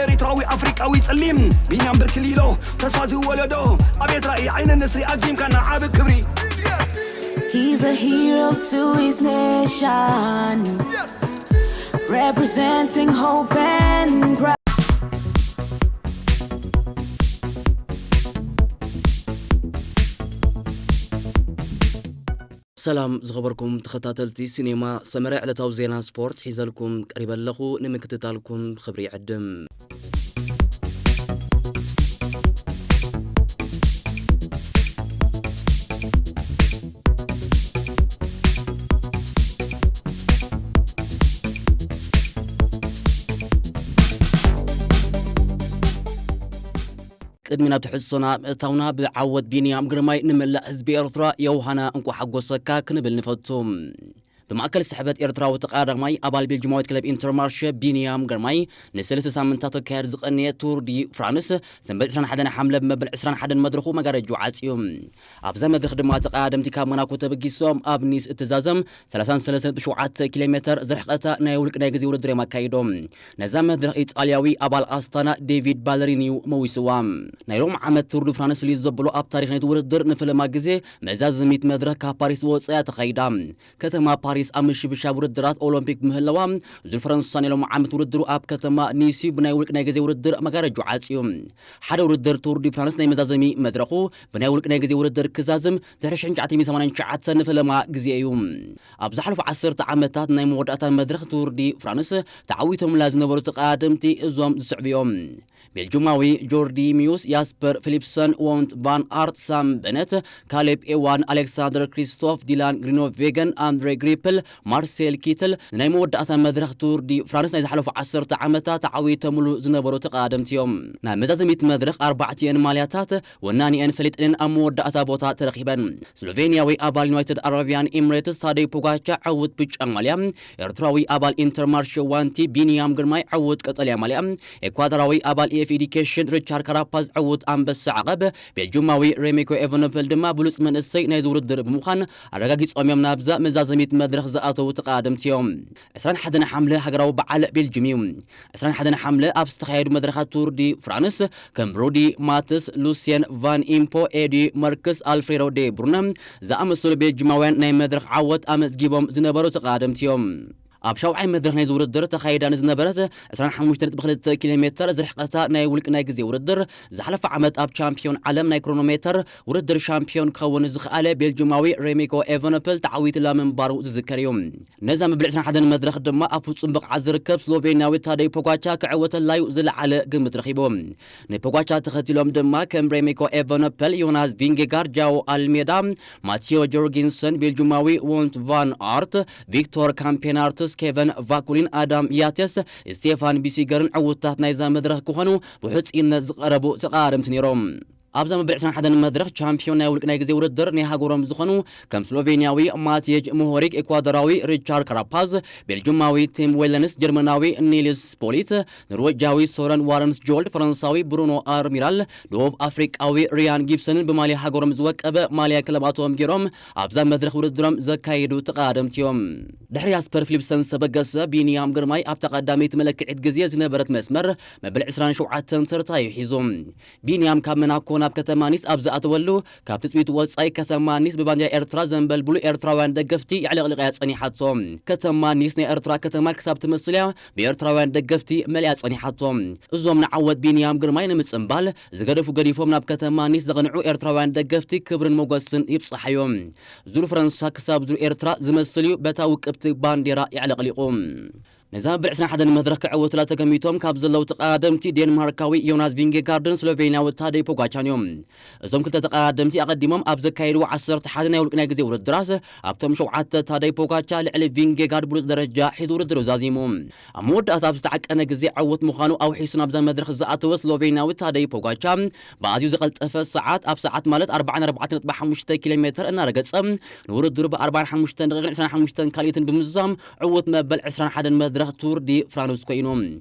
ኤሪትራዊ ኣፍሪቃዊ ጸሊም ቢንያም ብርክሊሎ ተስፋ ዝወለዶ ኣቤት ራእይ ዓይኒ ንስሪ ኣግዚምካ ንዓቢ ክብሪ He's a hero to his nation, representing hope and pride. ሰላም ዝኸበርኩም ተኸታተልቲ ሲኔማ ሰመረ፣ ዕለታዊ ዜና ስፖርት ሒዘልኩም ቀሪበ ኣለኹ። ንምክትታልኩም ብኽብሪ ይዕድም። ቅድሚ ናብ ትሕዝቶና ምእታውና፣ ብዓወት ቢንያም ግርማይ ንመላእ ህዝቢ ኤርትራ ዮውሃና እንኳዕ ሓጎሰካ ክንብል ንፈቱ። ብማእከል ስሕበት ኤርትራዊ ተቐዳዳማይ ኣባል ቤልጅማዊት ክለብ ኢንተርማርሸ ቢንያም ግርማይ ንሰለስተ ሳምንታት ክካየድ ዝቐነየ ቱር ዲ ፍራንስ ሰንበት ዕስራን ሓደን ሓምለ ብመበል ዕስራን ሓደን መድረኹ መጋረጅኡ ዓጽዩ። ኣብዛ መድረኽ ድማ ተቐዳደምቲ ካብ ሞናኮ ተበጊሶም ኣብ ኒስ እትዛዘም ሰላሳን ሰለስተን ነጥቢ ሸውዓተ ኪሎ ሜተር ዝርሕቐታ ናይ ውልቂ ናይ ግዜ ውድድር እዮም ኣካይዶም። ነዛ መድረኽ ኢጣልያዊ ኣባል ኣስታና ዴቪድ ባለሪኒዩ መዊስዋ። ናይ ሎም ዓመት ቱር ዱ ፍራንስ ፍልይ ዘብሎ ኣብ ታሪኽ ናይቲ ውድድር ንፈለማ ግዜ መዛዘሚት መድረኽ ካብ ፓሪስ ወጻኢ ተኻይዳ። ከተማ ፓሪስ ኣብ ምሽብሻብ ውድድራት ኦሎምፒክ ብምህላዋ፣ ዙር ፈረንሳ ናይ ሎም ዓመት ውድድሩ ኣብ ከተማ ኒስዩ ብናይ ውልቂ ናይ ግዜ ውድድር መጋረጁ ዓጽዩ። ሓደ ውድድር ቱር ዲ ፍራንስ ናይ መዛዘሚ መድረኹ ብናይ ውልቂ ናይ ግዜ ውድድር ክዛዝም ድሕሪ ሽሕን ትሽዓተ ሚእትን ሰማንያን ትሽዓተን ንፈለማ ግዜ እዩ። ኣብ ዝሓለፉ ዓሰርተ ዓመታት ናይ መወዳእታ መድረኽ ቱር ዲ ፍራንስ ተዓዊቶምላ ዝነበሩ ተቐዳደምቲ እዞም ዝስዕቡ እዮም። ቤልጁማዊ ጆርዲ ሚዩስ፣ ያስፐር ፊሊፕሰን፣ ዎንት ቫን ኣርት፣ ሳም በነት፣ ካሌብ ኤዋን፣ ኣሌክሳንደር ክሪስቶፍ፣ ዲላን ግሪኖቬገን፣ ኣንድሬ ግሪፕል፣ ማርሴል ኪትል ንናይ መወዳእታ መድረኽ ቱር ዲ ፍራንስ ናይ ዝሓለፉ ዓሰርተ ዓመታት ተዓዊቶምሉ ዝነበሩ ተቐዳደምቲ እዮም። ናብ መዛዘሚት መድረኽ ኣርባዕቲኤን ማልያታት ወናኒኤን ፈሊጠንን ኣብ መወዳእታ ቦታ ተረኺበን። ስሎቬንያዊ ኣባል ዩናይትድ ኣረቢያን ኤምሬትስ ታደይ ፖጋቻ ዕውት ብጫ ማልያ፣ ኤርትራዊ ኣባል ኢንተርማርሽ ዋንቲ ቢንያም ግርማይ ዕውት ቀጠልያ ማልያ፣ ኤኳዶራዊ ኣባል ኢኤፍ ኤዲኬሽን ሪቻርድ ካራፓዝ ዕውት ኣንበሳ ዓቐብ፣ ቤልጁማዊ ሬሚኮ ኤቨኖፐል ድማ ብሉጽ መንእሰይ ናይዚ ውድድር ብምዃን ኣረጋጊጾም እዮም ናብዛ መዛዘሚት መድረኽ ዝኣተዉ ተቐዳደምቲ እዮም። ዕስራን ሓደን ሓምለ ሃገራዊ በዓል ቤልጁም እዩ። ዕስራን ሓደን ሓምለ ኣብ ዝተኻየዱ መድረኻት ቱር ዲ ፍራንስ ከም ሩዲ ማትስ፣ ሉሲየን ቫን ኢምፖ፣ ኤዲ መርክስ፣ ኣልፍሬዶ ዴ ብሩነ ዝኣመሰሉ ቤልጅማውያን ናይ መድረኽ ዓወት ኣመዝጊቦም ዝነበሩ ተቐዳደምቲ እዮም። ኣብ ሻውዓይ መድረኽ ናይዚ ውድድር ተኻይዳ ንዝነበረት ዕስራን ሓሙሽተን ነጥቢ ክልተ ኪሎ ሜተር ዝርሕቐታ ናይ ውልቂ ናይ ግዜ ውድድር ዝሓለፈ ዓመት ኣብ ቻምፒዮን ዓለም ናይ ክሮኖሜተር ውድድር ሻምፒዮን ክኸውን ዝኸኣለ ቤልጅማዊ ሬሚኮ ኤቨኖፐል ተዓዊትላ ምንባሩ ዝዝከር እዩ። ነዛ መበል ዕስራን ሓደን መድረኽ ድማ ኣብ ፍጹም ብቕዓት ዝርከብ ስሎቬንያዊ ታደይ ፖጋቻ ክዕወተላዩ ዝለዓለ ግምት ረኺቡ። ንፖጋቻ ተኸቲሎም ድማ ከም ሬሚኮ ኤቨኖፐል፣ ዮናስ ቪንጌጋርድ፣ ጃኦ ኣልሜዳ፣ ማቴዮ ጆርጊንሰን፣ ቤልጁማዊ ዎንት ቫን ኣርት፣ ቪክቶር ካምፔናርትስ፣ ኬቨን ቫኩሊን፣ ኣዳም ያቴስ፣ ስቴፋን ቢሲገርን ዕውታት ናይዛ መድረኽ ክኾኑ ብሕጽይነት ዝቐረቡ ተቐዳደምቲ ነይሮም። ኣብዛ መበል ዕስራን ሓደን መድረኽ ቻምፒዮን ናይ ውልቂ ናይ ግዜ ውድድር ናይ ሃገሮም ዝኾኑ ከም ስሎቬንያዊ ማቲጅ ሞሆሪክ፣ ኤኳዶራዊ ሪቻርድ ካራፓዝ፣ ቤልጁማዊ ቲም ዌለንስ፣ ጀርመናዊ ኒልስ ፖሊት፣ ኖርዌጃዊ ሶረን ዋረንስ ጆልድ፣ ፈረንሳዊ ብሩኖ ኣርሚራል፣ ደቡብ ኣፍሪቃዊ ሪያን ጊብሰንን ብማልያ ሃገሮም ዝወቀበ ማልያ ክለባቶም ገይሮም ኣብዛ መድረኽ ውድድሮም ዘካየዱ ተቐዳደምቲ እዮም። ድሕሪ ያስፐር ፊሊፕሰን ዝተበገሰ ቢንያም ግርማይ ኣብታ ቀዳመይቲ መለክዒት ግዜ ዝነበረት መስመር መበል ዕስራን ሸውዓተን ተርታ እዩ ሒዙ። ቢንያም ካብ መናኮ ናብ ከተማ ኒስ ኣብ ዝኣተወሉ፣ ካብ ትጽቢት ወጻኢ ከተማ ኒስ ብባንዲራ ኤርትራ ዘንበልብሉ ኤርትራውያን ደገፍቲ የዕለቕልቕ እያ ጸኒሓቶ። ከተማ ኒስ ናይ ኤርትራ ከተማ ክሳብ ትመስል እያ ብኤርትራውያን ደገፍቲ መሊኣ ጸኒሓቶ። እዞም ንዓወት ቢንያም ግርማይ ንምጽንባል ዝገደፉ ገዲፎም ናብ ከተማ ኒስ ዘቕንዑ ኤርትራውያን ደገፍቲ ክብርን ሞገስን ይብጻሓዮም። ዙር ፈረንሳ ክሳብ ዙር ኤርትራ ዝመስል እዩ በታ ውቅብቲ ባንዴራ የዕለቕሊቑ። ነዛ ብዕስራን ሓደን መድረኽ ክዕወቱላ ተገሚቶም ካብ ዘለዉ ተቐዳደምቲ ዴንማርካዊ ዮናስ ቪንጌጋርድን ስሎቬንያዊ ታደይ ፖጋቻን እዮም። እዞም ክልተ ተቐዳደምቲ ኣቐዲሞም ኣብ ዘካየድዎ ዓሰርተ ሓደ ናይ ውልቂ ናይ ግዜ ውድድራት ኣብቶም ሸውዓተ ታደይ ፖጋቻ ልዕሊ ቪንጌጋርድ ብሉጽ ደረጃ ሒዙ ውድድሩ ዛዚሙ። ኣብ መወዳእታ ኣብ ዝተዓቀነ ግዜ ዕውት ምዃኑ ኣውሒሱ ናብዛ መድረኽ ዝኣተወ ስሎቬንያዊ ታደይ ፖጋቻ ብኣዝዩ ዝቐልጠፈ ሰዓት ኣብ ሰዓት ማለት ኣርባዓን ኣርባዕተን ነጥቢ ሓሙሽተ ኪሎ ሜተር እናረገጸ ንውድድሩ ብ ኣርባዓን ሓሙሽተን ደቂቕን ዕስራን ሓሙሽተን ካልኢትን ብምዝዛም ዕውት መበል ዕስራን ሓደን መድረኽ መድረኽ ቱር ዲ ፍራንስ ኮይኑ።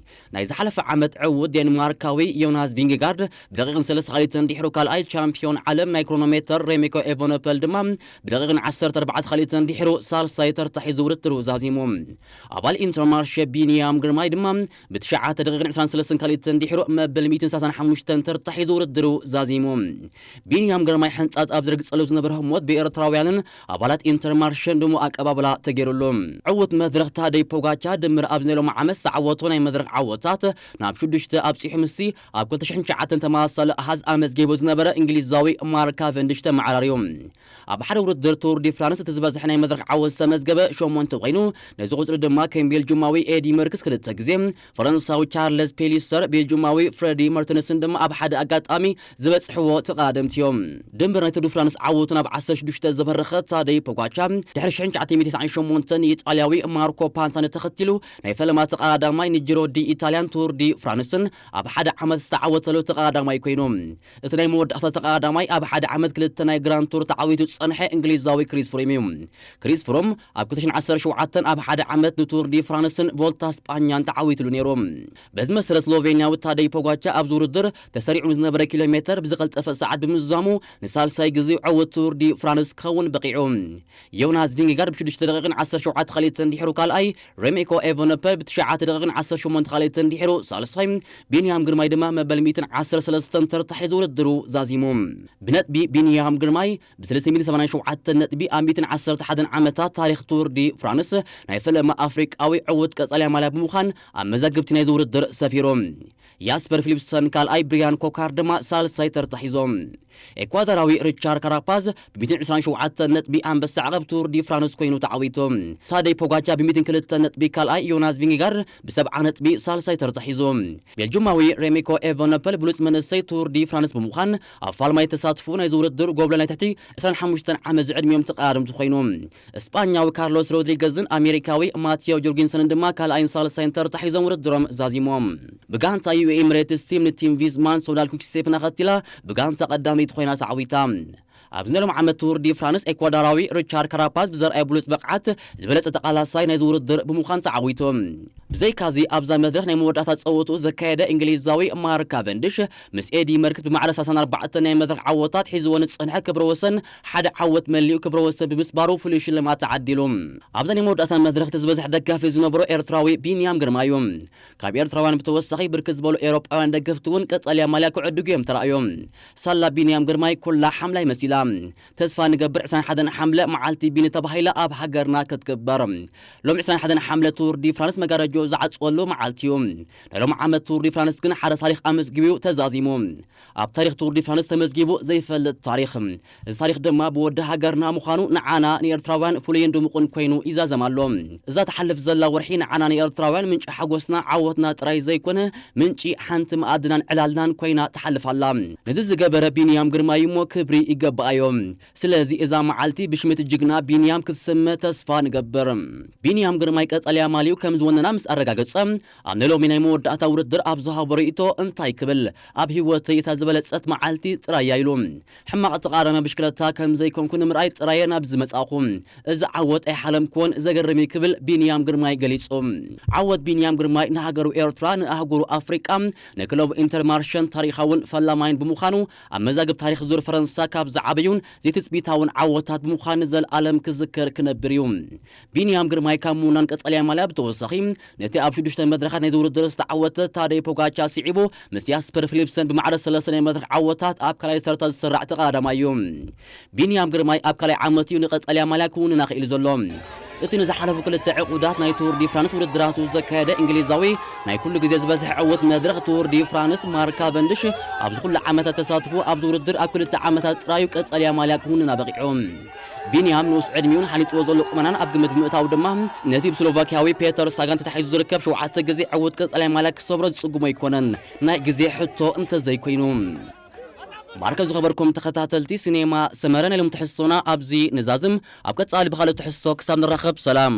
ናይ ዝሓለፈ ዓመት ዕዉት ዴንማርካዊ ዮናስ ቪንጌጋርድ ብደቂቕን ሰለስተ ካልኢትን ድሕሩ ካልኣይ ቻምፒዮን ዓለም ናይ ክሮኖሜተር ሬሚኮ ኤቨነፐል ድማ ብደቂቕን ዓሰርተ ኣርባዕተ ካልኢትን ድሕሩ ሳልሳይ ተርታ ሒዙ ውድድሩ ዛዚሙ። ኣባል ኢንተርማርሸ ቢንያም ግርማይ ድማ ብትሽዓተ ደቂቕን ዕስራን ሰለስተን ካልኢትን ድሕሩ መበል ሚእትን ሰላሳን ሓሙሽተን ተርታ ሒዙ ውድድሩ ዛዚሙ። ቢንያም ግርማይ ሕንጻጽ ኣብ ዝርግጸሉ ዝነበረ ህሞት ብኤርትራውያንን ኣባላት ኢንተርማርሸን ድሙቕ ኣቀባብላ ተገይሩሉ። ዕዉት መድረኽ ታደይ ፖጋቻ ድምር ኣብዚ ናይ ሎሚ ዓመት ዝተዓወቶ ናይ መድረኽ ዓወታት ናብ ሽዱሽተ ኣብጺሑ ምስቲ ኣብ ክልተ ሽሕን ትሽዓተን ተመሳሳሊ ኣሃዝ ኣመዝጊቡ ዝነበረ እንግሊዛዊ ማርክ ካቨንዲሽ ተመዓራርዩ። ኣብ ሓደ ውድድር ቱር ዲ ፍራንስ እቲ ዝበዝሐ ናይ መድረኽ ዓወት ዝተመዝገበ ሸሞንተ ኮይኑ፣ ነዚ ቁጽሪ ድማ ከም ቤልጁማዊ ኤዲ መርክስ ክልተ ግዜ፣ ፈረንሳዊ ቻርለስ ፔሊስተር፣ ቤልጁማዊ ፍሬዲ መርተንስን ድማ ኣብ ሓደ ኣጋጣሚ ዝበጽሕዎ ተቐዳደምቲ እዮም። ድምር ናይ ቱር ዲ ፍራንስ ዓወቱ ናብ ዓሰርተ ሽዱሽተ ዝበረኸ ታደይ ፖጋቻ፣ ድሕሪ ሽሕን ትሽዓተ ሚእትን ተስዓን ሸሞንተን ንኢጣልያዊ ማርኮ ፓንታኒ ተኸቲሉ ናይ ፈለማ ተቐዳዳማይ ንጂሮ ዲ ኢታልያን ቱር ዲ ፍራንስን ኣብ ሓደ ዓመት ዝተዓወተሉ ተቐዳዳማይ ኮይኑ። እቲ ናይ መወዳእታ ተቐዳዳማይ ኣብ ሓደ ዓመት ክልተ ናይ ግራንድ ቱር ተዓዊቱ ዝጸንሐ እንግሊዛዊ ክሪስ ፍሮም እዩ። ክሪስ ፍሮም ኣብ ክልተ ሽሕን ዓሰርተ ሸውዓተን ኣብ ሓደ ዓመት ንቱር ዲ ፍራንስን ቮልታ ስጳኛን ተዓዊትሉ ነይሩ። በዚ መሰረት ስሎቬንያዊ ታደይ ፖጋቻ ኣብዚ ውድድር ተሰሪዑ ዝነበረ ኪሎ ሜተር ብዝቐልጠፈ ሰዓት ብምዝዛሙ ንሳልሳይ ግዜ ዕዉት ቱር ዲ ፍራንስ ክኸውን በቒዑ። ዮናስ ቪንጌጋርድ ብሽዱሽተ ደቂቕን ዓሰርተ ሸውዓተ ካልኢትን ድሕሩ ካልኣይ፣ ሬሚኮ ኤቨነፐል ብትሽዓተ ደቂቕን ዓሰርተ ሸሞንተ ካልኢትን ድሕሩ ሳልሳይ፣ ቢንያም ግርማይ ድማ መበል ሚእትን ዓሰርተ ሰለስተን ተርታ ሒዙ ውድድሩ ዛዚሙ። ብነጥቢ ቢንያም ግርማይ ብሰለስተ ሚእትን ሰማንያን ሸውዓተን ነጥቢ ኣብ ሚእትን ዓሰርተ ሓደን ዓመታት ታሪኽ ቱር ዲ ፍራንስ ናይ ፈለማ ኣፍሪቃዊ ዕዉት ቀጠልያ ማልያ ብምዃን ኣብ መዛግብቲ ናይዚ ውድድር ሰፊሩ። ያስፐር ፊሊፕሰን ካልኣይ፣ ብሪያን ኮካር ድማ ሳልሳይ ተርታ ሒዞም። ኤኳዶራዊ ሪቻርድ ካራፓዝ ብ ሚእትን ዕስራን ሸውዓተን ነጥቢ ኣንበሳ ዓቐብ ቱር ዲ ፍራንስ ኮይኑ ተዓዊቱ። ታደይ ፖጋቻ ብ ሚእትን ክልተን ነጥቢ ካልኣይ፣ ዮናስ ቪንጌጋርድ ብ ሰብዓ ነጥቢ ሳልሳይ ተርታ ሒዙ። ቤልጁማዊ ሬሚኮ ኤቨነፐል ብሉጽ መንእሰይ ቱር ዲ ፍራንስ ብምዃን ኣብ ፋልማይ ተሳትፉ ናይዚ ውድድር ጎብለ ናይ ትሕቲ ዕስራን ሓሙሽተን ዓመት ዝዕድሚኦም ተቐዳደምቲ ኮይኑ። እስጳኛዊ ካርሎስ ሮድሪገዝን ኣሜሪካዊ ማቲዮ ጆርጊንሰንን ድማ ካልኣይን ሳልሳይን ተርታ ሒዞም ውድድሮም ዛዚሞም። ብጋንታ ዩ ኤ ኤምሬትስ ቲም ንቲም ቪዝማን ሶዳል ኩክስቴፕን ኣኸቲላ ብጋንታ ቀዳመይቲ ኮይና ተዓዊታ። ኣብዚ ናይ ሎም ዓመት ቱር ዲ ፍራንስ ኤኳዶራዊ ሪቻርድ ካራፓዝ ብዘርኣየ ብሉጽ ብቕዓት ዝበለጸ ተቓላሳይ ናይዚ ውድድር ብምዃን ተዓዊቱ። ብዘይካዚ ኣብዛ መድረኽ ናይ መወዳእታ ጸወትኡ ዘካየደ እንግሊዛዊ ማርክ ካቨንድሽ ምስ ኤዲ መርክስ ብማዕረ ሰላሳን ኣርባዕተን ናይ መድረኽ ዓወታት ሒዝዎ ንጸንሐ ክብረ ወሰን ሓደ ዓወት መሊኡ ክብረ ወሰን ብምስባሩ ፍሉይ ሽልማት ተዓዲሉ። ኣብዛ ናይ መወዳእታ መድረኽ እቲ ዝበዝሐ ደጋፊ ዝነበሮ ኤርትራዊ ቢንያም ግርማ እዩ። ካብ ኤርትራውያን ብተወሳኺ ብርክት ዝበሉ ኤውሮጳውያን ደገፍቲ እውን ቀጠልያ ማልያ ክዕድጉ እዮም ተራእዮም። ሳላ ቢንያም ግርማይ ኩላ ሓምላይ መሲላ። ተስፋ ንገብር ዕስራን ሓደን ሓምለ መዓልቲ ቢኒ ተባሂላ ኣብ ሃገርና ክትግበር። ሎም ዕስራን ሓደን ሓምለ ቱር ዲ ፍራንስ መጋረጆ ዝዓጽወሉ መዓልቲ እዩ። ናይ ሎም ዓመት ቱር ዲ ፍራንስ ግን ሓደ ታሪኽ ኣመዝጊቡ ተዛዚሙ። ኣብ ታሪኽ ቱር ዲ ፍራንስ ተመዝጊቡ ዘይፈልጥ ታሪኽ። እዚ ታሪኽ ድማ ብወዲ ሃገርና ምዃኑ ንዓና ንኤርትራውያን ፍሉይን ድሙቕን ኮይኑ ይዛዘም ኣሎ። እዛ ትሓልፍ ዘላ ወርሒ ንዓና ንኤርትራውያን ምንጪ ሓጎስና፣ ዓወትና ጥራይ ዘይኮነ፣ ምንጪ ሓንቲ መኣድናን ዕላልናን ኮይና ትሓልፍ ኣላ። ነዚ ዝገበረ ቢንያም ግርማይ እሞ ክብሪ ይገባኣዮ። ስለዚ እዛ መዓልቲ ብሽም እቲ ጅግና ቢንያም ክትስመ ተስፋ ንገብር። ቢንያም ግርማይ ቀጠልያ ማልዩ ከም ዝወነና ምስ ኣረጋገጸ፣ ኣብ ናይ ሎሚ ናይ መወዳእታ ውድድር ኣብ ዝሃቦ ርእይቶ እንታይ ክብል፣ ኣብ ህይወተይ እታ ዝበለጸት መዓልቲ ጥራይ እያ ኢሉ። ሕማቕ ተቓራኒ ብሽክለታ ከም ዘይኮንኩ ንምርኣይ ጥራየ ናብዚ መጻእኹ። እዚ ዓወት ኣይሓለምክዎን፣ ዘገርም እዩ ክብል ቢንያም ግርማይ ገሊጹ። ዓወት ቢንያም ግርማይ ንሃገሩ ኤርትራ፣ ንኣህጉሩ ኣፍሪቃ፣ ንክለቡ ኢንተርማርሸን ታሪኻውን ፈላማይን ብምዃኑ ኣብ መዛግብ ታሪኽ ዙር ፈረንሳ ካብ ዝዓበዩን ዘይትጽቢታውን ዓወታት ብምዃን ንዘለኣለም ክዝከር ክነብር እዩ። ቢንያም ግርማይ ካብ ምውናን ቀጠልያ ማልያ ብተወሳኺ ነቲ ኣብ ሽዱሽተ መድረኻት ናይዚ ውድድር ዝተዓወተ ታደይ ፖጋቻ ስዒቡ ምስ ያስፐር ፊሊፕሰን ብማዕረ ሰለስተ ናይ መድረኽ ዓወታት ኣብ ካልኣይ ተርታ ዝስራዕ ተቐዳዳማይ እዩ። ቢንያም ግርማይ ኣብ ካልኣይ ዓመት እዩ ንቀጠልያ ማልያ ክውንና ክኢሉ ዘሎ። እቲ ንዝሓለፉ ክልተ ዕቁዳት ናይ ቱር ዲ ፍራንስ ውድድራቱ ዘካየደ እንግሊዛዊ ናይ ኩሉ ግዜ ዝበዝሐ ዕውት መድረኽ ቱር ዲ ፍራንስ ማርክ ካቨንድሽ ኣብዚ ኩሉ ዓመታት ተሳትፎ ኣብዚ ውድድር ኣብ ክልተ ዓመታት ጥራዩ ቀጠልያ ማልያ ክውንና በቒዑ። ቢንያም ንኡስ ዕድሚኡን ሓኒጽዎ ዘሎ ቁመናን ኣብ ግምት ብምእታው ድማ ነቲ ብስሎቫኪያዊ ፔተር ሳጋን ተታሒዙ ዝርከብ ሸውዓተ ግዜ ዕውት ቀጠልያ ማልያ ክሰብሮ ዝጽግሞ ኣይኮነን፣ ናይ ግዜ ሕቶ እንተዘይኮይኑ። ማርከ ዝኸበርኩም ተኸታተልቲ ሲኔማ ሰመረ ናይ ሎም ትሕዝቶና ኣብዚ ንዛዝም። ኣብ ቀጻሊ ብኻልእ ትሕዝቶ ክሳብ ንራኸብ ሰላም።